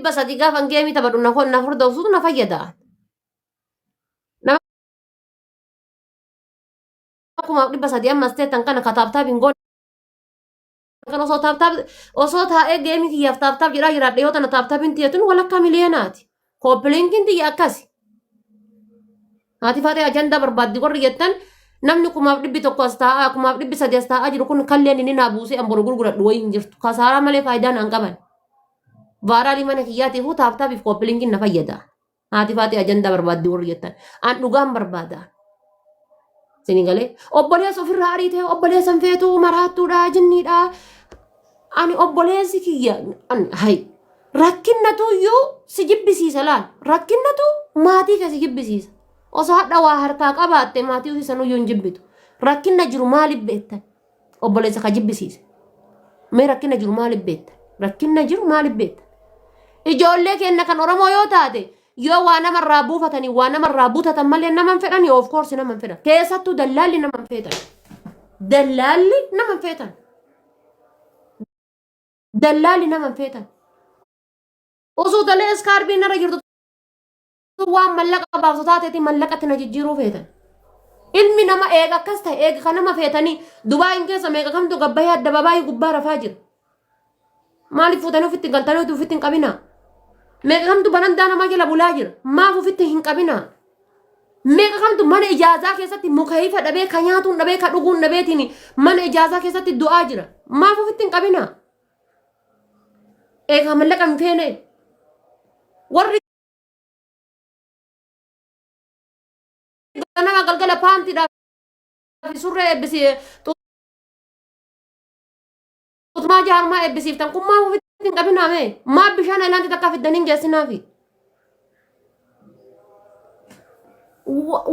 300 gaafa geemii taphadhu na hordofsutu na fayyada. Nama 3,300 ammas teettan kana ka tap tap hin goone kan osoo tap tap osoo taa'ee geemii kiyyaaf tap tap jedhaa jiraadhe yoo tana tap tapiin tiyya tun walakkaa miliyoonaati. Copy linkiin tiyya akkasi. Haati faatee ajandaa barbaaddi warri jettan namni 1,100 as taa'aa 3,300 as taa'aa jiru kun kalleen inni naa buusee an boru gurguradhu wayii hin jirtu. Kasaaraa malee faayidaa naan qaban. Viral mana kiyyaatiifuu tap tapiif copy linkiin na fayyada. Haati faatee ajandaa barbaaddi warri jettan. An dhugaan barbaada. Isin galee obboleessa ofirraa ariitee obboleessa hin feetuu maraattuudha jinniidha. Ani obboleessi kiyya hay rakkinnatu iyyuu si jibbisiisa laal rakkinnatu maatii kee si jibbisiisa. Osoo hadha waa harkaa qabaatte maatii ofii sanuyyuu hin jibbitu. Rakkinna jiru maaliif beektan? Obboleessa ka jibbisiise. Mee rakkina jiru maaliif beektan? Rakkinna jiru maaliif beektan? Ijoollee keenya kan Oromoo yoo taate yoo waa namarraa buufatanii waa namarraa butatan malee nama hin fedhani of course nama hin fedhan. Keessattuu dallaalli nama hin feetan. Dallaalli nama hin feetan. Dallaalli nama hin feetan. Osoo dalee iskaarbiin narra jirtu waan mallaqa baaftu taateeti mallaqatti na jijjiiruu feetan. Ilmi nama eega akkas ta'e eega kan nama feetanii Dubaayin keessa meeqa kamtu gabbayee addababaayii gubbaa rafaa jira. Maaliif fuutanii ofitti galtanii ofitti hin qabinaa? Meeqa kamtu barandaa namaa jala bulaa jira. Maaf ofitti hin qabinaa? Meeqa kamtu mana ijaazaa keessatti mukayifa dhabee ka nyaatuun dhabee ka dhuguun dhabeetiin mana ijaazaa keessatti du'aa jira. Maaf ofitti hin qabinaa? Eega mallaqa hin feene. Warri ganama galgala paantiidhaa fi surree eebbisee xuxmaa jaarmaa eebbisiiftan kun maaf ofitti hin qabinaa mee? Maaf bishaan aylaantii takkaa fiddanii hin geessinaafi?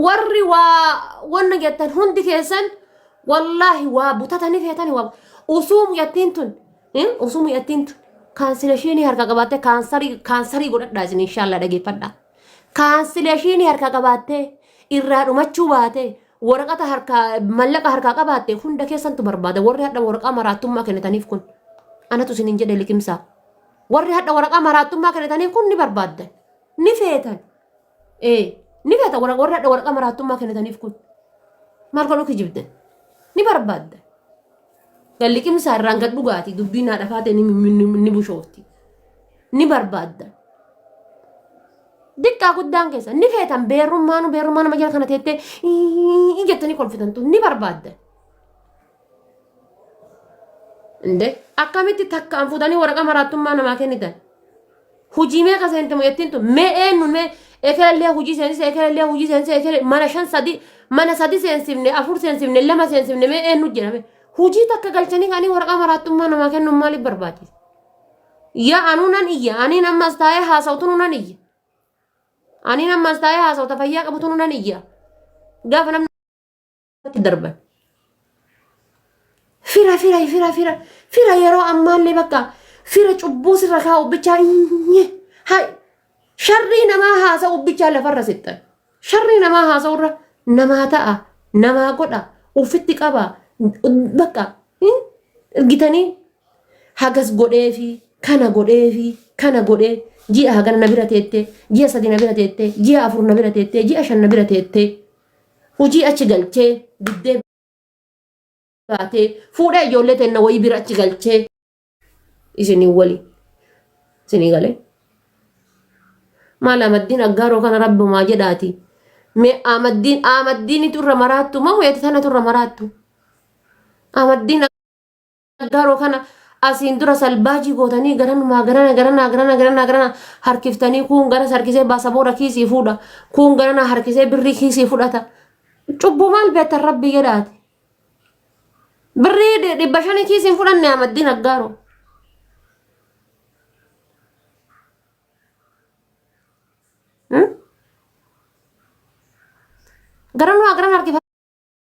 Warri waa wanna jettan hundi keessan wallaahi waa butatanii feetanii waa usuu mucattiin tun usuu mucattiin tun kaansileeshinii harka qabaattee kaansarii kaansarii godhadhaa isin inshaallah dhageeffadhaa. Kaansileeshinii harka qabaattee irraa dhumachuu baatee waraqata harkaa mallaqa harkaa qabaatte hunda keessantu barbaada warri hadha waraqaa maraattummaa kennitaniif kun anatu isiniin jedhe liqimsaa warri hadha waraqaa maraattummaa kennitaniif kun ni barbaaddan ni feetan ee ni feetan warra hadha waraqaa maraattummaa kennitaniif kun maal godhuu kijibdan ni barbaaddan Gad liqimsaa irraan gad dhugaati dubbiin haadha faatee ni bushoofti. Ni barbaadda. Diqqaa guddaan keessa ni feetan beerrummaanu beerrummaa nama jala kana teettee jettanii kolfitantu ni barbaadda. Inde akkamitti takkaan fuutanii waraqaa maraattummaa namaa kennitan? Hujii meeqa seente mucattiin tun mee eenyu mee ekelallee hujii seensise ekelallee hujii seensise ekele mana shan sadi mana sadi seensifne afur seensifne lama seensifne mee eenyu jedhame hujii takka galchanii ka'anii waraqaa maraattummaa namaa kennuun maaliif barbaachise? Yaa anuu nan iyya aniin ammas taa'ee haasa'u nan iyya aniin ammas taa'ee haasa'u ta fayyaa qabu tunu nan iyya gaafa namni irratti darban. Fira fira fira fira fira yeroo ammaallee bakka fira cubbuu sirra kaa'u bichaa hay sharrii namaa haasa'u bichaa lafarra sixxan. Sharrii namaa haasa'u irra namaa ta'a namaa godha ufitti qaba bakka gitanii hagas godheefi kana godheefi kana godhee ji'a hagana na bira teettee ji'a 3 na bira teettee ji'a 4 na bira teettee ji'a 5 na bira teettee hojii achi galchee diddee baatee fuudhee ijoollee teenna wayii bira achi galchee isinii wali isinii galee. Maal amaddiin aggaaroo kana rabbumaa jedhaati. Mee amaddiin amaddiinitu irra maraattu moo ati tanatu irra maraattu? Amaddiin Aggaaroo kana asiin dura salbaajii gootanii garanumaa garana garanaa garana garanaa garana harkiftanii kuun garas harkisee baasaboora kiisii fuudha kuun garana harkisee birrii kiisii fudhata. Cubbuu maal beektan rabbii jedhaati. Birrii 500 kiisii hin fudhanne amaddiin aggaaroo. Garanumaa garana harkifata.